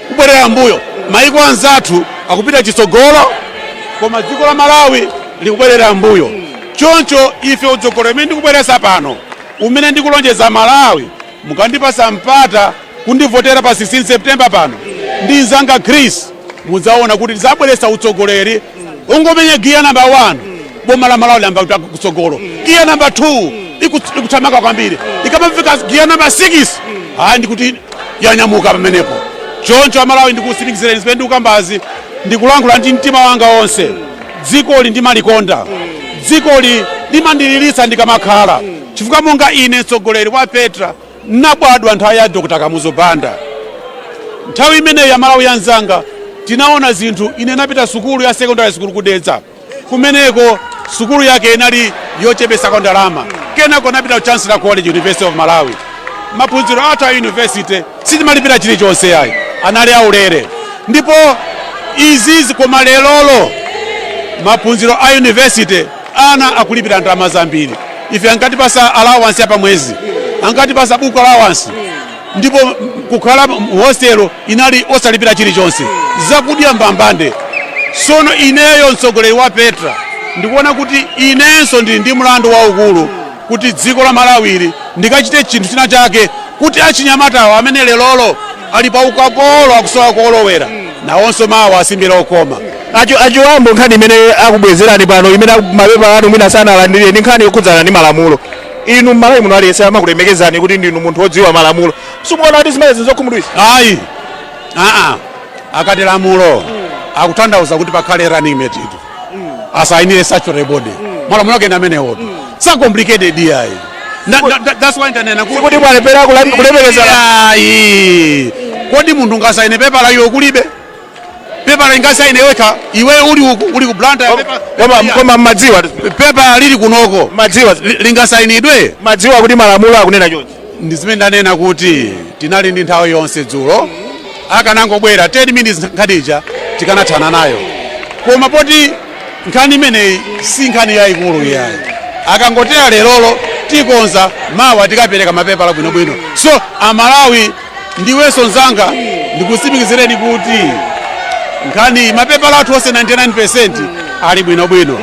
kubwerera mbuyo. Maiko anzathu akupita chitsogolo, koma dziko la Malawi likubwerera mbuyo. Choncho ife utsogoleri umene ndikubweresa pano, umene ndikulonjeza Malawi, mukandipasa mpata kundivotera pa 16 September pano ndi nzanga Chris, mudzaona kuti tizabweresa utsogoleri ungomenya giya namba 1, boma la Malawi lamba kupita kutsogolo. Giya namba 2 ikuthamanga kwambiri, ikamafika giya namba 6, hayi, ndikuti yanyamuka pamenepo. Choncho Amalawi, ndikutsimikizireni zimene ndikukambazi, ndikulankhula ndi mtima wanga wonse. Dzikoli ndimalikonda, dzikoli limandililitsa ndikamakhala, chifukwa monga ine mtsogoleri wa Petra nabadwa nthawi ya Dr Kamuzu Banda. Nthawi imeneyi ya Malawi yanzanga tinaona zinthu. Ine napita sukulu ya secondary school kudedza kumeneko, sukulu yake inali yochepesako ndalama. Kenako napita ku Chancellor College, University of Malawi. Maphunziro athu a university sitimalipira chilichonse ayi, anali aulere. Ndipo izizi, koma lelolo maphunziro a university ana akulipira ndalama zambiri. Ife ankatipasa allowance ya pamwezi, ankatipasa book allowance, ndipo kukhala hostel inali osalipira chilichonse, zakudya mbambande. Sono ineyo mtsogoleri wa Petra ndikuona kuti inenso ndili ndi mlandu waukulu kuti dziko la Malawili ndikachite chinthu china chake kuti achinyamatawo amene lelolo ali pa ukapolo, akusowa kolowera, nawonso mawa asimbira okoma. Achiwambo, nkhani imene akubwezerani pano, imene mapepa anu mwina sanalandire, ndi nkhani yokhudzana ndi malamulo. Inu m'Malawi muno aliyense amakulemekezani kuti ndinu munthu wodziwa malamulo. Simuona kuti zimene zokhumudwitsa? Ayi, aa, akati lamulo akutanthauza kuti pakhale running mate itu asayinire statutory body. Malamulo ake ndi amenewo, sa complicated iyayi. That's why ndanena kuti Sikuti mwalepera kulemekeza. Ayi, kodi munthu ngasaine pepala iwe kulibe pepala? Ingasaine wekha iwe uli uku, uli ku Blantyre, Koma mmadziwa pepa lili kunoko madziwa lingasainidwe? Madziwa kuti malamulo akunena chonchi? Ndi zimene ndanena kuti tinali ndi nthawi yonse dzulo, akanangobwera 10 minutes nkhaniija tikanathana nayo. Koma poti nkhani imeneyi si nkhani yayikulu iyayi, akangotera lerolo tikonza, mawa tikapereka mapepala bwinobwino. So Amalawi, ndiwenso mzanga, ndikutsimikizireni kuti nkhani mapepala athu onse 99% ali bwinobwino,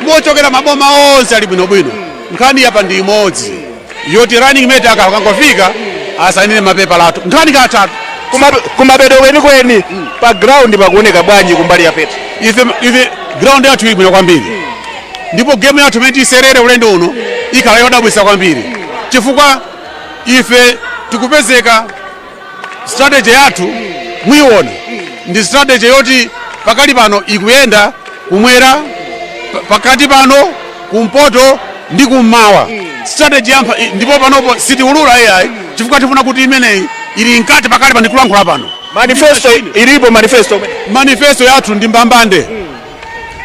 mochokera maboma onse ali bwinobwino. Nkhani yapa ndi imodzi yoti running mate akangofika asayinire mapepala athu, nkhani katatu. Kumapeto kwenikweni, pa ground pakuoneka bwanji kumbali ya Petra? Ife ground yathu ili bwino kwambiri, ndipo game yathu imene tiserere ulendo uno ikhala yodabwitsa kwambiri, chifukwa ife tikupezeka strategy yathu muiona ndi strategy yoti pakali pano ikuyenda kumwera, pakati pano, kumpoto ndi kummawa. Strategy yampha, ndipo panopo sitiulula AI chifukwa tifuna kuti imeneyi ili mkati pakali pano ndikulankhula pano. Manifesto ilipo, manifesto? Manifesto yathu ndi mbambande,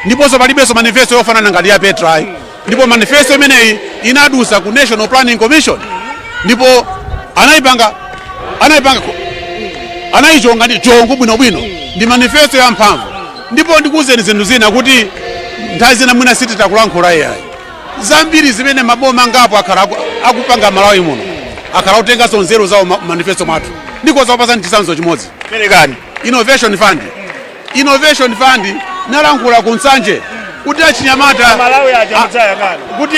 ndiponso palibenso manifesto yofanana ngati ya Petra ayi. Ndipo manifesto imeneyi inadusa ku National Planning Commission, ndipo anayipanga anayichonga ndi chongo bwinobwino. Ndi manifesto ya mphamvu. Ndipo ndikuwuzeni zinthu zina kuti nthawi zina mwina sititakulankhula iyayi, zambiri zimene maboma angapo akhala akupanga Malawi muno akhala akutenganso nzeru zawo manifesto mwathu. Ndikoza kupasani chitsanzo chimodzi. Perekani. Innovation Fund. Innovation Fund nalankhula ku Nsanje kuti achinyamata Malawi aja mudzayang'ana. Kuti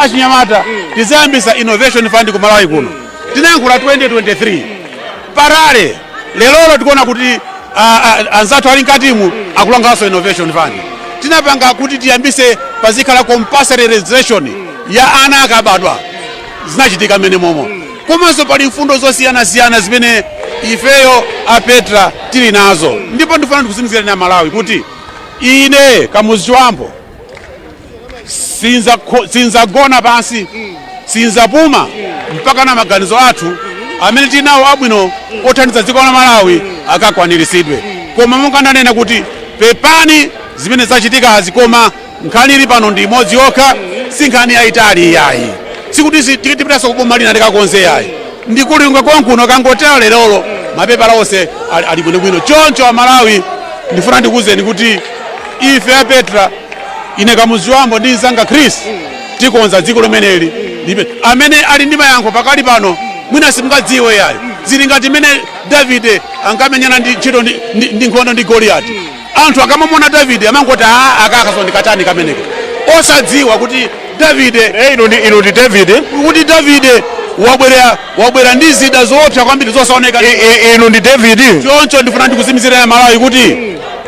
achinyamata tizayambisa Innovation Fund ku Malawi kuno. Tinayankhula 2023 parale, lelolo tikuona kuti Anzathu ali mkatimu akulangaso innovation fund. Tinapanga kuti tiyambise pazikhala compulsory registration ya ana akabadwa, zinachitika mmene momo. Komanso pali mfundo zosiyanasiyana zimene ifeyo a Petra tili nazo, ndipo ndifuna ndikutsimikizireni a Malawi kuti ine Kamuzu Chibambo sinzagona pansi, sinzapuma mpaka na maganizo athu amene tinawo abwino othandiza dziko la Malawi akakwaniritsidwe. Koma monga ndanena kuti pepani zimene zachitikazi, koma nkhani ili pano ndi imodzi yokha, si nkhani yayitali yayi. Sikuti tipitanso kuboma lina likakonze yayi, ndikulinga konkuno kangotera lerolo, mapepala onse ali bwinobwino. Choncho Amalawi, ndifuna ndikuwuzeni kuti ife a Petra, ine Kamuzu Chibambo ndi mzanga Chris, tikonza dziko limeneli. Amene ali ndi mayankho pakali pano mwina simungadziwe yayi. Zili ngati mmene Davide ankamenyana ndi ntchito ndi nkhondo ndi Goliyati. Anthu akamamona Davide amangoti, "A, akakaso ndikatani kameneko," osadziwa kuti Davide Inu ndi David. Kuti Davide wabwera ndi zida zoopsa kwambiri zosaoneka. Inu ndi David. Choncho ndifuna ndikutsimikizira Malawi kuti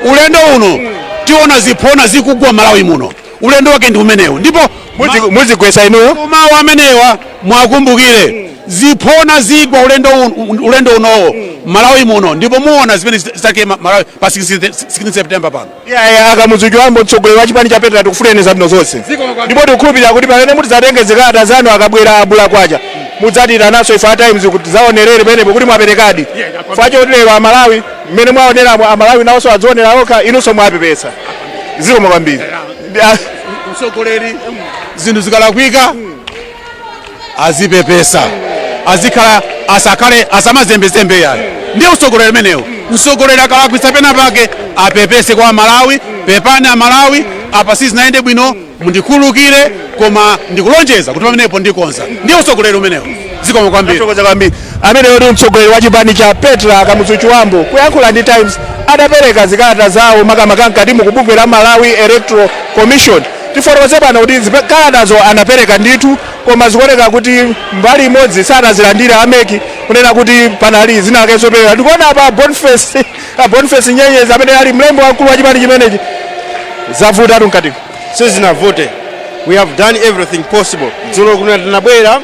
ulendo uno tiona ziphona zikugwa Malawi muno. Ulendo wake ndi umenewu, ndipo Muzigwesa inuyo? Mawu amenewa mwakumbukire, ziphona zigwa ulendo unowo Malawi muno, ndipo muona zimene zitake Malawi pa 16 September pano. Yeah, a Kamuzu Chibambo, mtsogoleri wa chipani cha Petra, tikufuneni zabwino zonse, ndipo tikukhulupirira kuti pamene mutidzatenge zikalata zanu akabwera abula kwacha, mudzatiitananso ife a Times kuti tidzaonerere pamenepo kuti mwaperekadi. Chifukwa choti lero Amalawi mmene mwaoneramo, Amalawi nawonso adzionera okha, inunso mwapepesa. Zikomo kwambiri. Mtsogoleri zinthu zikalakwika azipepesa, azikhala, asakhale asamazembezembe yayo. Ndiye utsogoleri umenewo. Mtsogoleri akalakwitsa pena pake apepese kwa Amalawi: "Pepani Amalawi, apa sizinayende bwino, mundikhululukire, koma ndikulonjeza kuti pamenepo ndikonza." Ndiye utsogoleri umenewo. Zikomo kwambiri. Thokoza kwambiri. Amene ndi mtsogoleri wa chipani cha Petra, Kamuzu Chibambo, kuyankhula ndi Times adapereka zikalata zawo makamaka mkati mukubungwe la Malawi Electoral Commission. Tifotokoze pano kuti zikalatazo anapereka ndithu, koma zikuoneka kuti mbali imodzi sanazilandire a MEC, kunena kuti panali zina ake zopereka. Ndikuona apa Boniface Nyenyezi amene ali mlembi wamkulu wa chipani chimenechi. Zavutatu mkatiko? Sizinavute. We have done everything possible. Dzulo kuno tinabwera,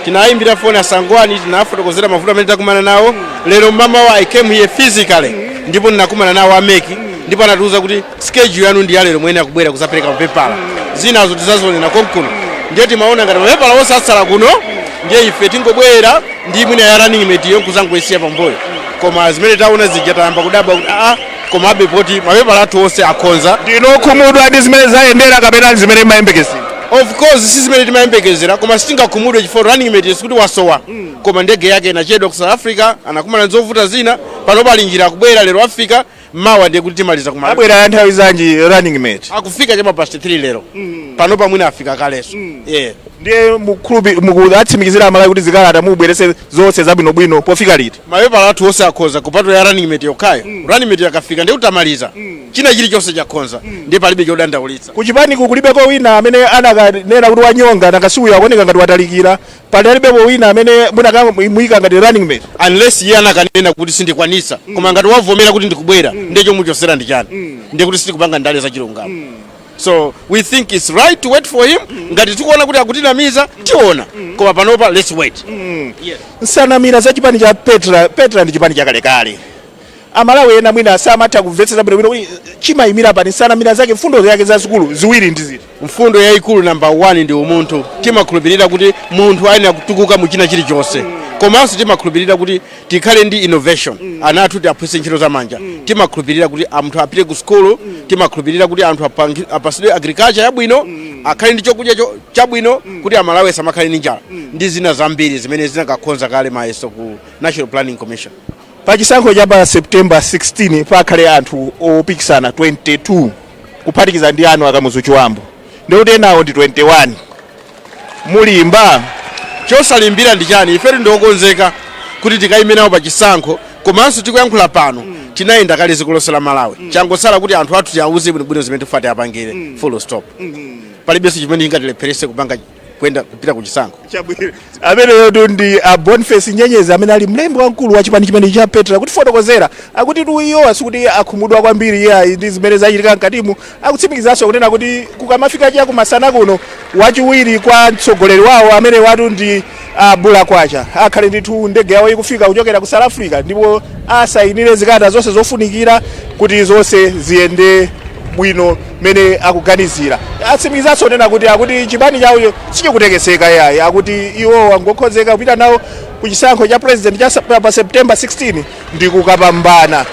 tinayimbira foni asangwani, tinafotokozera mavuto amene takumana nawo. Lero mmamawa I came here physically, ndipo ndinakumana nawo a MEC, ndipo anatiuza kuti schedule yanu ndi yalero, mwene akubwera kuzapereka mapepala, zinazo tizazionera konkuno. Ndiye timaona ngati mapepala onse atsala kuno, ndiye ife tingobwera ndi mwina ya running mate yo nkuzangoisiya pambuyo. Koma zimene taona zija, tayamba kudabwa kuti aa, komabe poti mapepala athu onse akhonza. Ndinokhumudwa ndi zimene zayendera kapena zimene mayembekezera? Of course si zimene timayembekezera, koma sitingakhumudwe chifukwa running mate sikuti wasowa, koma ndege yake inachedwa ku South Africa, anakumana ndi zovuta zina. Pano pali njira, akubwera lero, afika mawa, ndiye kuti timaliza kumala. Abwera ya nthawi zanji running mate? Akufika chama past 3 lero, pano pamwina afika kaleso, yeah. Ndiye mukuatsimikizira Amalawi kuti zikalata mubwerese zonse zabwinobwino pofika liti? Mapepala athu onse akhoza kupatula ya running mate yokhayo. Running mate yakafika ndiye kutamaliza, china chilichonse chakhonza, ndiye palibe chodandaulitsa. Kuchipaniku kulibeko wina amene anakanena kuti wanyonga nakasiuyo akuoneka ngati watalikira? Padalibepo wina amene munakamuyika ngati running mate? Unless iye anakanena kuti sindikwanisa, koma ngati wavomera kuti ndikubwera, ndiye chomuchosera ndi chani? Ndiye kuti sitikupanga ndale zachilungamo. So we think it's right to wait for him. Ngati tikuona kuti akutinamiza, tiona, koma panopa let's wait, yes. Nsanamira za chipani cha Petra. Petra ndi chipani chakalekale. Amalawi ena mwina samatha kumvetsetsa bwinobwino kuti chimayimira pani. Nsanamira zake, mfundo zake zazikulu ziwiri ndi ziti? Mfundo yayikulu number 1 ndi umunthu. Timakhulupirira kuti munthu ayenera kutukuka mu china chilichonse, komanso timakhulupirira kuti tikhale ndi innovation, ana athu tiaphunzitse ntchito zamanja. Timakhulupirira kuti anthu apite ku sukulu. Timakhulupirira kuti anthu apasidwe agriculture yabwino, akhale ndi chokudya chabwino kuti Amalawi asamakhale ndi njala, ndi zina zambiri zimene zinakakhonza kale mayeso ku National Planning Commission. Pa chisankho cha pa September 16 pakhale anthu opikisana 22 kuphatikiza ndi anu Akamuzu Chibambo, ndikuti enawo ndi 21. Mulimba? Chosalimbira ndi chani? Ifetu ndiokonzeka kuti tikayime nawo pa chisankho. Komanso tikuyankhula pano, tinayenda kale dziko lonse la Malawi. Changotsala kuti anthu athu tiawuze bwinobwino zimene tifuna tiapangire, full stop. Palibenso chimene chingatilepherese kupanga. Kuyenda kupita ku chisankho. Chabwino, ameneyotu ndi a Boniface Nyenyezi amene ali mlembi wamkulu wa chipani chimene cha Petra kutifotokozera. Akuti tu iwo sikuti akhumudwa kwambiri iyayi ndi zimene zachitika mkatimu. Akutsimikizanso kunena kuti kukamafika cha kumasana kuno, wachiwiri kwa mtsogoleri wawo amene watu ndi Bula Kwacha akhale ndithu ndege yawo ikufika kuchokera ku South Africa, ndipo asayinire zikalata zonse zofunikira kuti zonse ziyende bwino mene akuganizira. Atsimikizanso kunena kuti akuti chipani chawocho sichikutekeseka yayi. Akuti iwo angokonzeka kupita nawo ku chisankho cha president cha pa September 16 ndi kukapambana.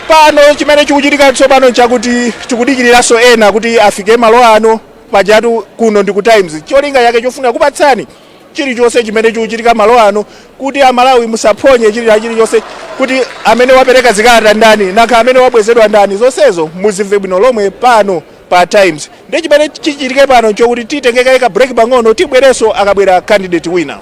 Pano chimene chikuchitika tsopano nchakuti chikudikiriranso ena kuti afike malo ano. Pajatu kuno ndi ku Times, cholinga chake chofuna kupatsani chilichonse chimene chikuchitika malo ano kuti Amalawi musaphonye chilichonse, kuti amene wapereka zikalata ndani, nanga amene wabwezedwa ndani, zonsezo muzimve bwino lomwe pano pa Times. Ndi chimene chichitike pano nchokuti titengeke ka break pang'ono, tibwerenso akabwera candidate wina.